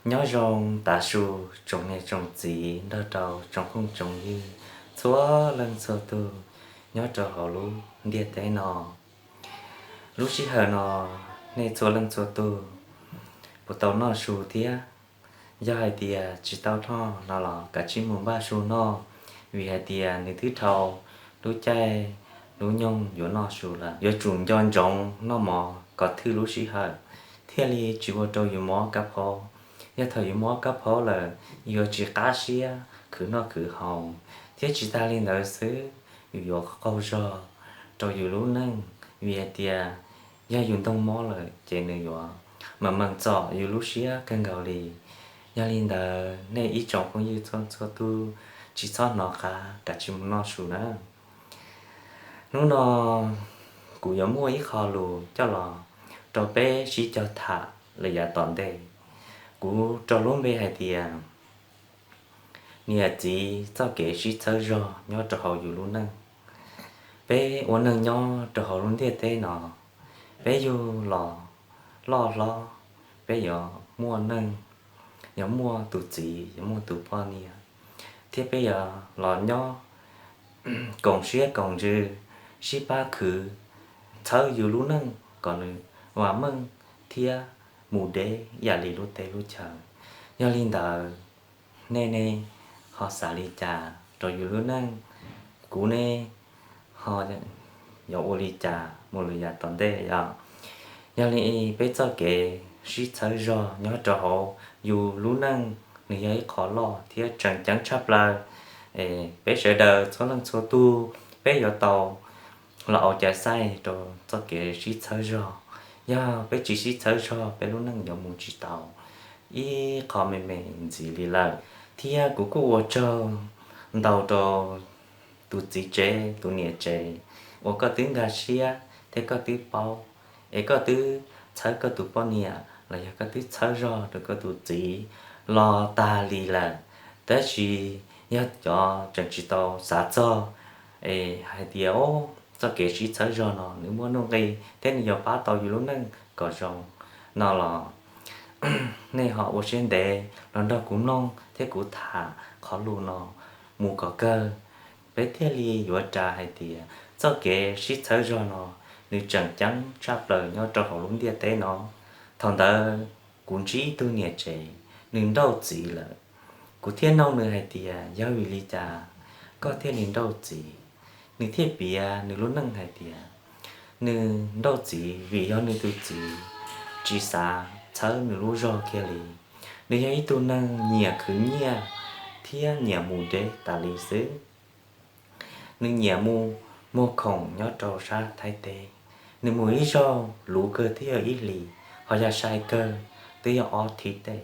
Nyob zoo tav su tsoom niam tsoom txiv nrog rau tsoom phooj tsoom ywg txhua leej txhua tug nyob rau hauv lub ntiaj teb no. Lub sij hawm no nej txhua leej txhua tug puas tau noj su thiab? Yog hais tias tsis tau noj no los kav tsij mus npaj su noj, vim hais tias nws twb dhau lub caij lub nyoog yuav noj su lawm. Yuav tsum nco ntsoov noj mov kom thwj lub sij hawm thiaj li tsis ua rau yus mob kab phaub. Yog thaum yus mob kab phaub lawm, yus yuav tsis qab siab khwv noj khwv haus, thiab tsis tas li ntawd xwb, yus yuav qaug zog rau yus lub neej, vim hais tias yog yus ntoog mob lawm ces nws yuav meem meem txom yus lub siab kawg nkaus li. Yog li ntawd nej ib tsoom phooj ywg txhua txhua tug tsis txhob hnov qab, kav tsij mus noj su na. Hnub no kuv yuav muaj ib qho lus coj los rau peb sib cog tham lawm yav tom ntej. Kuv rau lub npe hais tias niam txiv txoj kev sib txhawb zog nyob rau hauv yus lub neej. Peb ua neeg nyob rau hauv lub ntiaj teb no, peb yug los loj hlob, peb yuav muaj neej, yuav muaj tus txiv, yuav muaj tus poj niam, thiab peb yuav los nyob koom siab koom ntsws, sib pab khwv, txhawb yus lub neej kom nws vam meej thiab mus deb ib yam li lub teb lub chaw. Yog li ntawd, nej ne ho xav li cas rau yus lub neej? Kuv ne ho yuav ua li cas mus lawm yav tom ntej yom? Yog li peb txoj kev sib txhawb zog nyob rau hauv yus lub neej, nws yog ib qho loj thiab tseem ceeb tshaj plaws. Peb sawv daws txhua leej txhua tug, peb yuav tau los ua cai xaiv rau txoj kev sib txhawb zog. Yog peb tsis sib txhawb zog, peb lub neej yuav mus tsis tau ib qho me me ntxiv li lawm. Thiab kuv kuj ua tsaug ntau rau tus txiv tsev tus niam tsev uas koj twb nkag siab thiab koj twb paub, es koj twb txhawb koj tus poj niam los yog koj twb txhawb zog rau koj tus txiv los tag li lawm. Tab sis yog cov tseem tsis tau xav txog es hais tias txoj kev sib txhawb zog no nws muaj nuj nqis thiab nws yuav pab tau yus lub neej kom zoo no los nej ho ua siab ntev los nrog kuv mloog thiab kuv tham qhov lus no mus kom kawg, peb thiaj li yuav ras hais tias txoj kev sib txhawb zog no nws tseem ceeb tshaj plaws nyob rau hauv lub ntiaj teb no. Thaum ntawd kuv ntsib ib tug niam tsev, nws nrauj txiv lawm. Kuv thiaj noog nws hais tias yog vim li cas koj thiaj li nrauj txiv? Nws thiaj piav nws lub neej hais tias nws nrauj txiv vim yog nws tus txiv tsis xav txhawb nws lub zog kiag li. Nws yog ib tug neeg nyiam khwv nyiaj thiab nyiam mus deb tas li xwb. Nws nyiam mus muag khoom nyob rau sab Thaib teb. Nws mus ib zaug luv kawg twb yog ib hlis, ho yog sai kawg twb yog ob thib tej,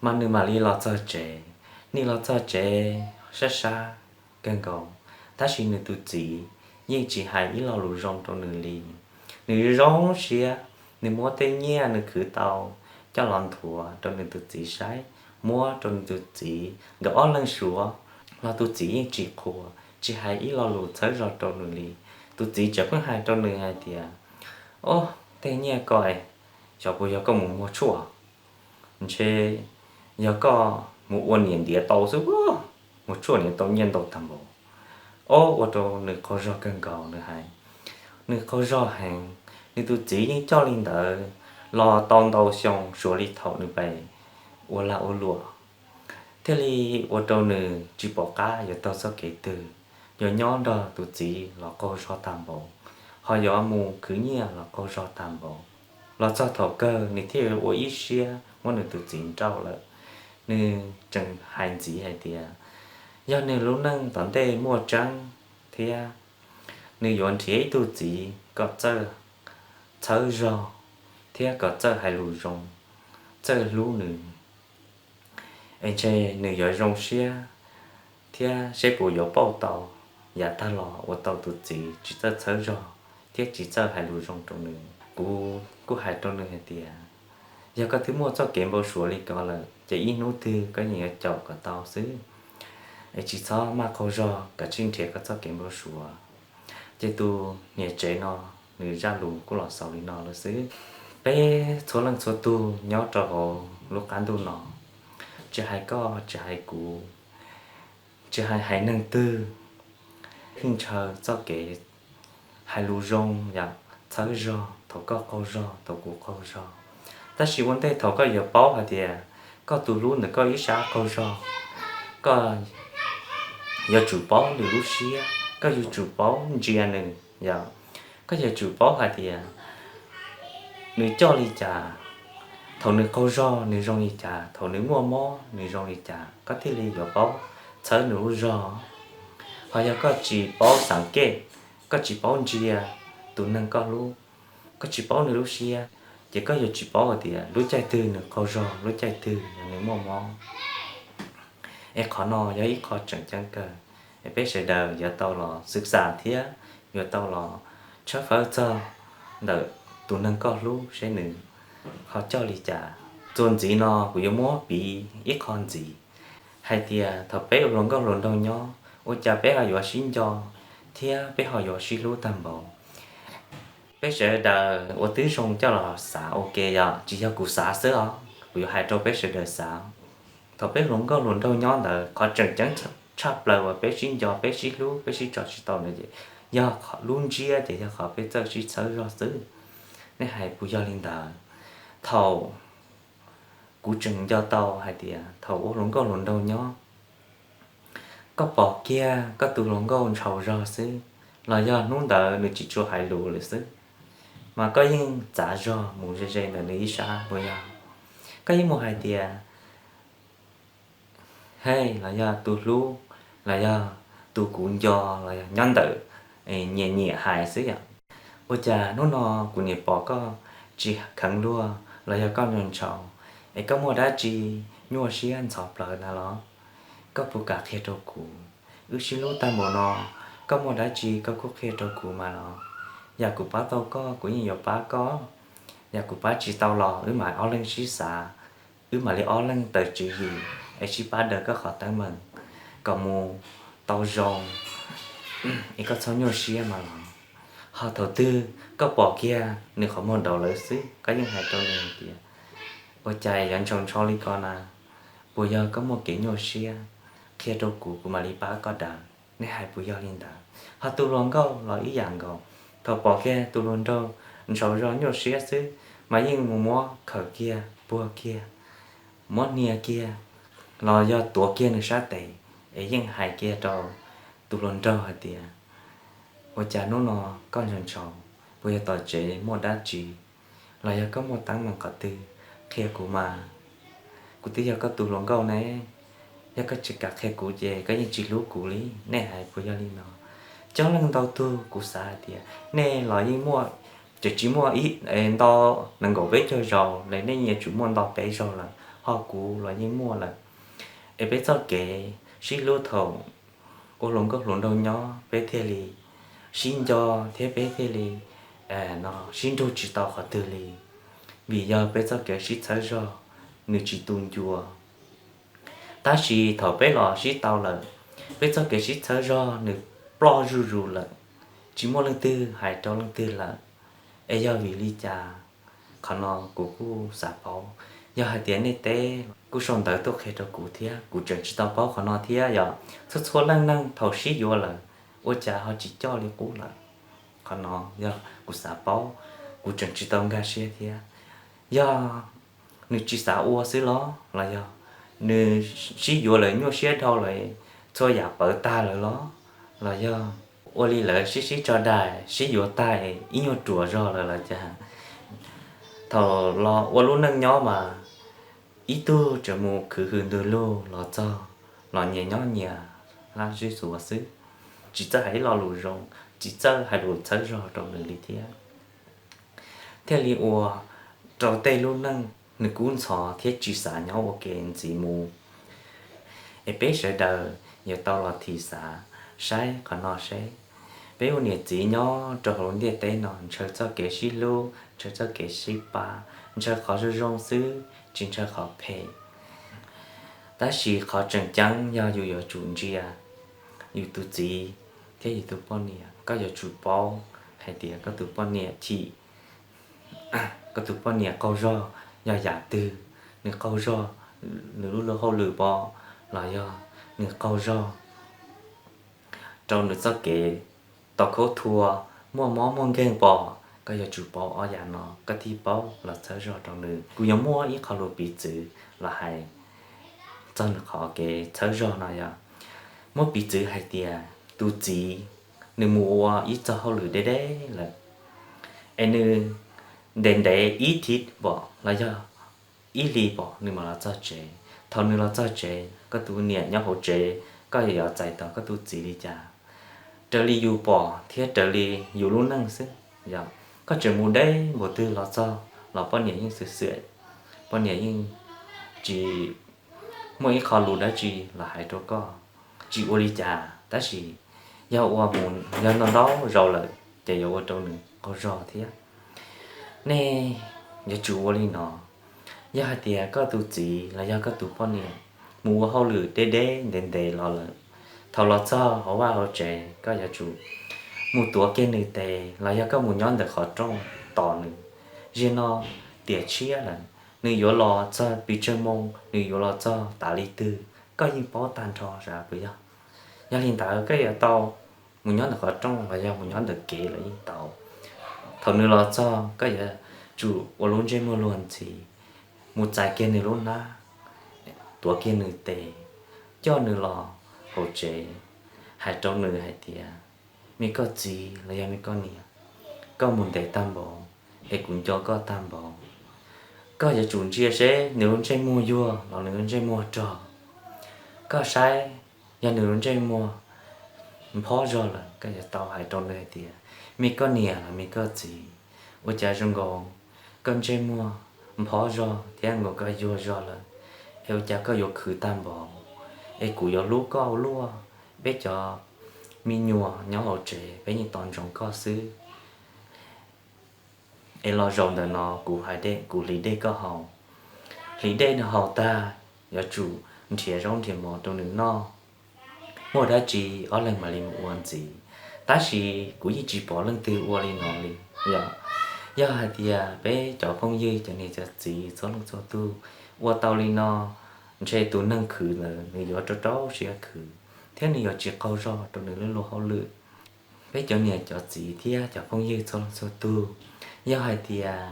mas nws mam li los txog tsev. Nws los txog tsev sab sab kawg nkaus, tab sis nws tus txiv yeej tsis hais ib lo lus zoo rau nws li. Nws zoo siab, nws muab tej nyiaj nws khwv tau coj los nthuav rau nws tus txiv saib, muab rau nws tus txiv nkawd ob leeg suav, los tus txiv yeej tsis qhuas, tsis hais ib lo lus txhawb zog rau nws li. Tus txiv tseem pheej hais rau nws hais tias, o, tej nyiaj ko xyov puas yog koj mus muag tshuaj? Ntshe yog koj mus ua niam ntiav tau xwb, muag tshuaj niam tau nyiaj ntau tag npaum. O, ua rau nws qaug zog kawg nkaus, nws hais nws qaug zog heev. Nws tus txiv yeej coj li ntawd los tau ntau xyoo, suav li thaum nws pib ua lag ua luam, thiaj li ua rau nws tsis pom qab yuav taug txoj kev twg, yuav nyob nrog tus txiv los qaug zog tag npaum, ho yuav mus khwv nyiaj los qaug zog tag npaum. Los txog thaum kawg nws thiaj ua ib siab muab nws tus txiv nrauj lawm. Nws tseem hais ntxiv hais tias yog nws lub neej tom ntej muaj tseeb thiab, nws yuav nrhiav ib tug txiv kom txawj txhawb zog thiab kom txawj hais lus zoo, txawj hlub nws, es ntshe nws yuav zoo siab thiab seb puas yuav pauj tau yav tag los ua tau tus txiv tsis txawj txhawb zog thiab tsis txawj hais lus zoo rau nws. Kuv kuj hais rau nws hais tias, yog koj twb muaj txoj kev npau suav li ko lawm ces ib hnub twg koj yeej yuav caum kom tau xwb, es tsis txhob maj qaug zog, kav tsij nrhiav koj txoj kev npau suav. Ces tus niam tsev no nws zaj lus kuj los xaus li no lawm xwb. Peb txhua leej txhua tug nyob rau hauv lub qab ntuj no, tsis hais koj tsis hais kuv, tsis hais haiv neeg twg, yeej ntshaw txoj kev hais lus zoo, yam txhawb zog thaum koj qaug zog thaum kuv qaug zog. Tab sis ua ntej thaum koj yuav paub hais tias koj tus hlub ntawm koj ib sab qaug zog, koj yuav tsum paub nws lub siab, koj yuav tsum paub ntsia nws, yog koj yuav tsum paub hais tias nws coj li cas, thaum nws qaug zog nws zoo li cas, thaum nws muaj mob nws zoo li cas, koj thiaj li yuav paub txhawb nws lub zog. Ho yog koj tsis paub xav kej, koj tsis paub ntsia tus neeg koj hlub, koj tsis paub nws lub siab, ces koj yuav tsis paub hais tias lub caij twg nws qaug zog, lub caij twg nws muaj mob. Es qhov no yog ib qho tseem ceeb kawg, es peb sawv daws yuav tau los xwm xam thiab yuav tau los tshawb fawb txog ntawm tus neeg koj hlub seb nws ho coj li cas. Txuas ntxiv no kuv yuav muab piv ib qho ntxiv hais tias thaum peb ua hluas nkauj hluas nraug nyob, ua cas peb ho yuav sib nco thiab peb ho yuav sib hlub tag npaum. Peb sawv daws ua tib zoo coj los xav ua ke, yog tsis yog kuv xav xwb os, kuv yuav hais rau peb sawv daws xav. Thaum peb hluas nkauj hluas nraug nyob ntawd, qhov tseem ceeb tshaj plaws uas peb sib nco, peb sib hlub, peb sib tso tsis tau ntawd ces yog lub ntsiab, ces yog qhov peb txawj sib txhawb zog xwb. Nej hais puas yog li ntawd? Thaum kuv tseem nco tau hais tias thaum ua hluas nkauj hluas nraug nyob, koj pom kiag koj tus hluas nkauj ntshau zog xwb, los yog hnub ntawd nws tsis tshua hais lus lawm xwb, mas koj yeej txav zog mus ze ze ntawm nws ib sab puas yog? Koj yeej mus hais tias hej, los yog tus hlub, los yog tus kuv nco, los yog nyob ntawm nyiam nyiam hais xwb yom. Ua cas hnub no kuv niam pom koj tsis kheev luag los yog koj ntshaus ntshaus, es koj muaj dab tsi nyuaj siab ntxhov plawv na los? Koj puas kam qhia rau kuv? Wb sib hlub tag npaum no, koj muaj dab tsi koj kuj qhia rau kuv mas los. Yam kuv pab tau koj kuv yeej yuav pab koj, yam kuv pab tsis tau los wb mam ob leeg sib xav, wb mam li ob leeg tawm tswv yim es sib pab daws koj qhov teeb meem kom mus tau zoo, es koj txhob nyuaj siab mas los. Ho thaum twg koj pom kiag nws qhov muag daus lawm xwb koj yeej hais rau nws hais tias ua cas yuav ntshaus ntsho li ko na, puas yog koj muaj kev nyuaj siab? Qhia rau kuv, kuv mam li pab koj daws. Nej hais puas yog li ntawd? Ho tus hluas nkauj los ib yam nkaus, thaum pom kiag tus hluas nraug ntshaus zog nyuaj siab xwb mas yeej mus muab khawm kiag puag kiag, muab hnia kiag, los yog tuav kiag nws sab tes, es yeej hais kiag rau tus hluas nraug hais tias ua cas hnub no koj ntshaus ntshaus, puas yog tom tsev muaj dab tsi, los yog koj muaj teeb meem qhov twg, qhia kuv mas. Kuv twb yog koj tus hluas nkauj ne, yog koj tsis kam qhia kuv ces koj yeej tsis hlub kuv li. Nej hais puas yog li no? Coob leej ntau tug kuv xav hais tias nej los yeej muaj, tseem tsis muaj ib nto nees nkaum peb caug zaus los nej yeej yuav tsum muaj nto peb zaug lawm, ho kuv los yeej muaj lawm. Es peb txoj kev sib hlub thaum ua hluas nkauj hluas nraug nyob peb thiaj li sib nco thiab peb thiaj li no sib nrug tsis tau qhov twg li, vim yog peb txoj kev sib txhawb zog nws tsis tu ncua. Tab sis thaum peb los sib tau lawm, peb txoj kev sib txhawb zog nws ploj zuj zus lawm, tsis muaj leej twg hais rau leej twg lawm. Es yog vim li cas? Qhov no kuv kuj xav paub. Yog hais tias nej teb kuj sau ntawv tuaj qhia rau kuv thiab, kuv tseem tsis tau paub qhov no thiab. Yog txhua txhua leej neeg thaum sib yuav lawm ua cas ho tsis coj li qub lawm? Qhov no yog kuv xav paub, kuv tseem tsis tau nkag siab thiab. Yog nws tsis xav ua xwb los, los yog nws sib yuav lawm nyuaj siab dhau lawm, txhua yam pawv tag lawm los, los yog ua li lawv sib sib tso daim sib yuav tag ib nyuag ruam zog lawm los cas? Thaum los ua lub neej nyob mas ib tug tseem mus khwv hws ntws lug los txog los nyias nyob nyias hlab zeb xuav xwb, tsis txawj hais ib lo lus zoo, tsis txawj hais lus txhawb zog rau nws li thiab. Thiaj li ua rau tej lub neej nws kub ntxhov thiab tsis xav nyob ua ke ntxiv mus. Es peb sawv daws yuav tau los thim xav saib qhov no seb, peb ua niam txiv nyob rau hauv lub ntiaj teb no ntshaw txoj kev sib hlub, ntshaw txoj kev sib pab, ntshaw qhov zoo zoo xwb tsis ntshaw qhov phem. Tab sis qhov tseem ceeb yog yus yuav tsum ntsia yus tus txiv thiab yus tus poj niam. Koj yuav tsum paub hais tias koj tus poj niam chim koj tus poj niam qaug zog yog yam twg, nws qaug zog nws lub luag hauj lwm pom los yog nws qaug zog rau nws txoj kev tau khaub thuas, muaj mob muaj nkeeg pom, koj yuav tsum paub ob yam no koj thiaj paub los txhawb zog rau nws. Kuv yuav muab ib qho lus piv txwv los hais txog nws qhov kev txhawb zog no yog, muab piv txwv hais tias tus txiv nws mus ua ib txoj hauj lwm deb deb lawm, es nws ntev ntev ib thib pom los yog ib hlis pom nws mam los txog tsev. Thaum nws los txog tsev, koj tus niam nyob hauv tsev, koj yuav txais tos koj tus txiv li cas? Raws li yus pom thiab raws li yus lub neej xwb. Yog koj tseem mus deb npaum twg los txog los poj niam yeej xwm xwm, poj niam yeej tsis muaj ib qho lus dab tsi los hais rau koj, tsis ua li cas. Tab sis yog ua mus yog ntau ntau zaus lawm ces yuav ua rau nws qaug zog thiab. Nej yuav tsum ua li no. Yog hais tias koj tus txiv los yog koj tus poj niam mus ua hauj lwm deb deb ntev ntev los lawm, thaum los txog hauv vaj hauv tsev koj yuav tsum mus tuav kiag nws tes los yog koj mus nyob ntawm qhov rooj tos nws. Zaum no tiam tshiab lawm, nws yuav los txog pes tsawg moo, nws yuav los txog tas li twg, koj yeej paub tag nrho sav puas yog? Yog li ntawd koj yuav tau mus nyob ntawm qhov rooj los yog mus nyob ntawm kev los yeej tau. Thaum nws los txog koj yuav tsum ua lub ntsej muag luag ntxhi, mus txais kiag nws lub hnab, tuav kiag nws tes, coj nws los hauv tsev, hais rau nws hais tias, me koj txiv los yog me koj niam, koj mus ntev tag npaum es kuv nco koj tag npaum. Koj yuav tsum ntsia seb nws lub ntsej muag yuag los nws lub ntsej muag rog. Koj saib, yog nws lub ntsej muag nphob zog lawm koj yuav tau hais rau nws hais tias, me koj niam los me koj txiv, ua cas zoo nkaus koj ntsej muag nphob zog thiab nkaus koj yuag zog lawm, es ua cas koj yuav khwv tag npaum? Es kuv yuav hlub koj ua luaj, peb cov me nyuam nyob hauv tsev peb yeej tos ntsoov koj xwb. Es los zaum ntawm no kuv hais dej, kuv hliv dej koj haus. Hliv dej haus tag, yuav tsum nrhiav zaub nrhiav mov rau nws noj. Muaj dab tsi ob leeg mam li mus ua ntxiv. Tab sis kuv yeej tsis pom leej twg ua li no li. Yog, yog hais tias peb cov phooj ywg cov niam cov txiv txhua leej txhua tug ua tau li no, ntshe tus neeg khwv ntawd nws yuav rau rau siab khwv thiab nws yuav tsis qaug zog rau nws lub luag hauj lwm. Peb cov niam cov txiv thiab cov phooj ywg txhua leej txhua tug, yog hais tias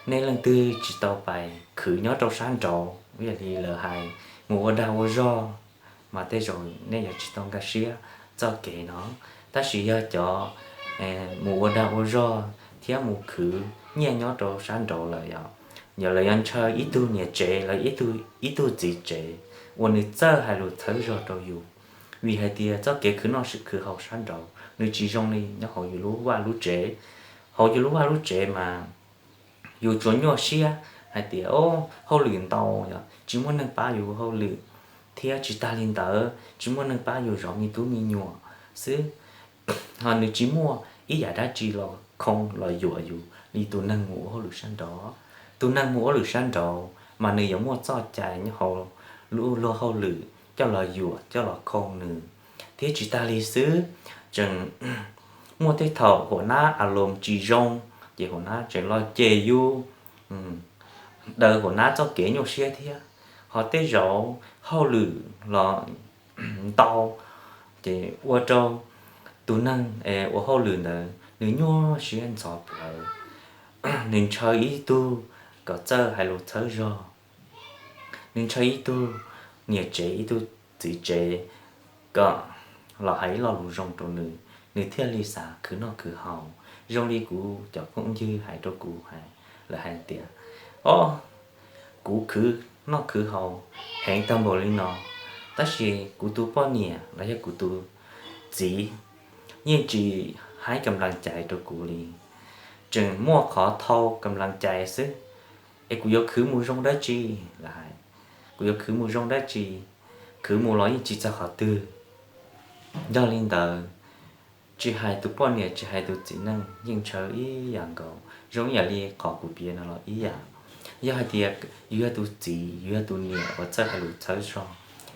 nej leej twg tsis tau pais khwv nyob rau sab nraud, ib yam li lawv hais mus ua dag ua zog, mas tej zaum nej yuav tsis tau nkag siab txoj kev no. Tab sis yog cov mus ua dag ua zog thiab mus khwv nyiaj nyob rau sab nraud lawm yom, yog lawv yuav ntshaw ib tug niam tsev los ib tug txiv tsev uas nws txawj hais lus txhawb zog rau yus. Vim hais tias txoj kev khwv noj khwv haus sab nraud nws tsis zoo li nyob hauv yus lub vaj lub tsev. Hauv yus lub vaj lub tsev mas yus tsuas nyuaj siab hais tias, o, hauj lwm ntau, yog tsis muaj neeg pab yus hauj lwm, thiab tsis tag li ntawd tsis muaj neeg pab yus zov me tub me nyuam xwb. Ho nws tsis muaj ib yam dab tsi los khoo los yuam yus li tus neeg mus ua hauj lwm sab nraud. Tus neeg mus ua hauj lwm sab nraud mas nws yuav muaj txoj cai nyob hauv lub luag hauj lwm coj los yuam coj los khoo nws. Thiab tsis tag li xwb, tseem muaj tej thaum hua nab a loos tsis zoo, ces hua nab tseem los cem yus, daws hua nab txoj kev nyuaj siab thiab. Ho tej zaum hauj lwm los ntau, ces ua rau tus neeg ua hauj lwm ntawd nws nyuaj siab ntxhov plawv. Nws ntshaw ib tug kom txawj hais lus txhawb zog, nws ntshaw ib tug niam tsev ib tug txiv tsev kom los hais ib lo lus zoo rau nws, nws thiaj li xav khwv noj khwv haus. Zoo li kuv cov phooj ywg hais rau kuv, lawv hais tias, o, kuv khwv noj khwv haus heev tag npaum li no, tab sis kuv tus poj niam los yog kuv tus txiv yeej tsis hais kam las cais rau kuv li, tseem muaj qhov thau kam las cais xwb. Es kuv yuav khwv mus zoo dab tsi? Lawv hais, kuv yuav khwv mus zoo dab tsi? Khwv mus los yeej tsis txog qhov twg. Yog li ntawd, tsis hais tus poj niam tsis hais tus txiv neej yeej ntshaw ib yam nkaus, zoo ib yam li qhov kuv piav no los ib yam. Yog hais tias yus yog tus txiv yus yog tus niam uas txawj hais lus txhawb zog,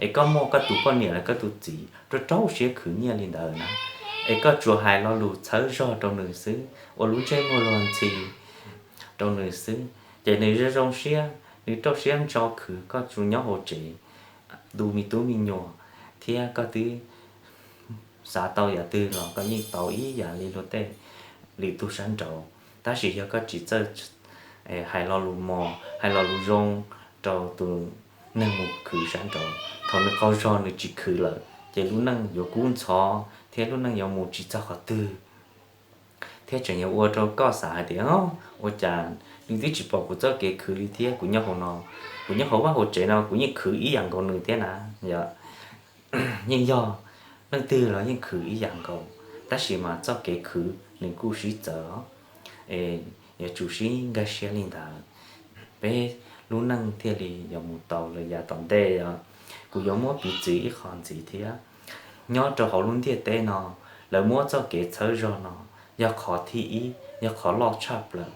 es koj muaj koj tus poj niam los koj tus txiv rau rau siab khwv nyiaj li ntawd na, es koj tsuas hais lo lus txhawb zog rau nws xwb, ua lub ntsej muag luag ntxhi, rau nws xwb. Ces nws zoo zoo siab, nws rau siab ntso khwv koj tsuas nyob hauv tsev, tu me tub me nyuam, thiab koj twb xav tau yam twg los koj yeej tau ib yam li luag tej lwm tus sab nraud. Tab sis yog koj tsis txawj hais lo lus mos, hais lo lus zoo rau tus neeg mus khwv sab nraud, thaum nws qaug zog nws tsis khwv lawm ces lub neej yuav kub ntxhov thiab lub neej yuav mus tsis txog qhov twg. Thiab tseem yuav ua rau koj xav hais tias, ua cas nws twb tsis pom kuv txoj kev khwv li thiab, kuv nyob hauv no, kuv nyob hauv vaj hauv tsev no kuv yeej khwv ib yam nkaus nws thiab na. Yog, yeej yog, leej twg los yeej khwv ib yam nkaus, tab sis mas txoj kev khwv nws kuj sib txawv. Es yuav tsum sib nkag siab li ntawd, peb lub neej thiaj li yuav mus tau lawm yav tom ntej os. Kuv yuav muab piv txwv ib qho ntxiv thiab. Nyob rau hauv lub ntiaj teb no, lawv muab txoj kev txhawb zog no yog qhov thib ib, yog qhov loj tshaj plaws.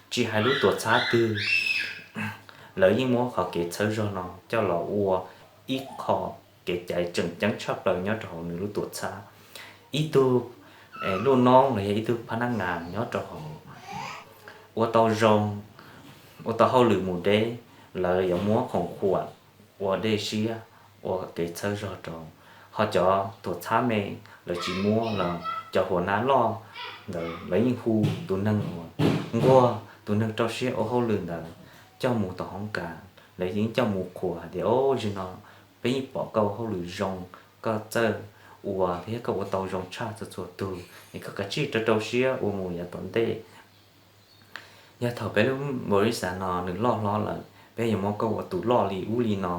Tsis hais lub tuam txhab twg, lawv yeej muab qhov kev txhawb zog no coj los ua ib qho kev cai tseem ceeb tshaj plaws nyob rau hauv nws lub tuam txhab. Ib tug lub noob los yog ib tug phab nab nas nyob rau hauv ua tau zoo, ua tau hauj lwm mus deb, lawv yuav muab khoom khuam ua dej siab, ua kev txhawb zog rau. Ho cov tuam txhab me lawv tsis muab los cov huas nab loj ntawd lawv yeej hu tus neeg uas nquag, tus neeg rau siab ua hauj lwm ntawd coj mus tom hoob kas, lawv yeej coj mus qhuas hais tias, o, zaum no peb yeej pom koj ua hauj lwm zoo, koj txawj ua thiab koj ua tau zoo tshaj txhua txhua tug es koj kav tsij rau rau siab ua mus yav tom ntej. Yog thaum peb lub npaum li xav no nws loj hlob lawm, peb yuav muab koj ua tus loj li ub li no,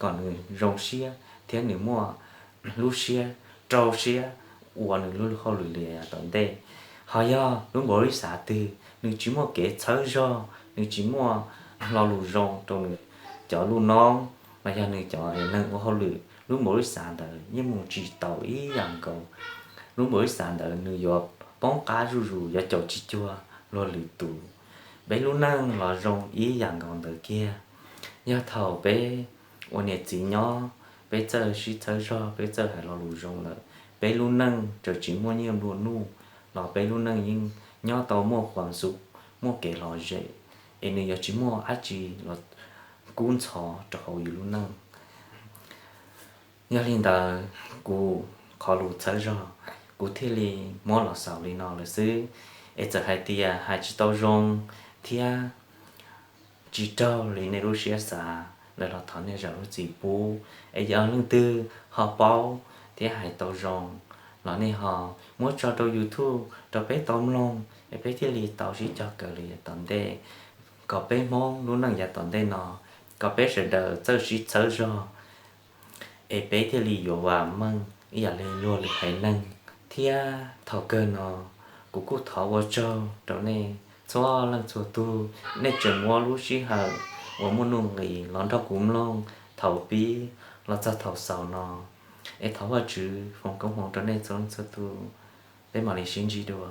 kom nws zoo siab thiab nws muaj lub siab rau siab ua nws lub hauj lwm li yav tom ntej. Ho yog lub npaum li xav twg nws tsis muaj kev txhawb zog, nws tsis muaj lo lus zoo rau nws cov lub noob los yog nws cov neeg ua hauj lwm, lub npaum li xav ntawd yeej mus tsis tau ib yam nkaus. Lub npaum li xav ntawd nws yuav poob qab zuj zus, yuav caum tsis cuag luag lwm tus. Peb lub neej los zoo ib yam nkaus ntawd kiag. Yog thaum peb ua niam txiv nyob, peb txawj sib txhawb zog, peb txawj hais lo lus zoo lawm, peb lub neej txawm tsis muaj nyiaj nplua nuj los peb lub neej yeej nyob tau muaj khuam xum, muaj kev lom zem, es nws yuav tsis muaj dab tsi los kub ntxhov rau hauv yus lub neej. Yog li ntawd, kuv qhov lus txhawb zog kuv thiaj li muab los xaus li no lawm xwb. Es txawm hais tias hais tsis tau zoo thiab tsis raug li nej lub siab xav lawm los thov nej zam lub txim pub. Es yog leej twg ho paub thiab hais tau zoo los nej ho muab tso rau YouTube rau peb tau mloog, es peb thiaj li tau sib cog kawm li yav tom ntej, kom peb Hmoob lub neej yav tom ntej no, kom peb sawv daws txawj sib txhawb zog, es peb thiaj li yuav vam meej ib yam li luag lwm haiv neeg. Thiab thaum kawg no, kuv kuj thov ua tsaug rau nej txhua leej txhua tug, nej tseem muab lub sij hawm uas muaj nuj nqis los nrog kuv mloog thaum pib los txog thaum xaus no. Es thov Vajtswv foom koob hmoov rau nej txhua leej txhua tug. Peb mam li sib ntsib dua.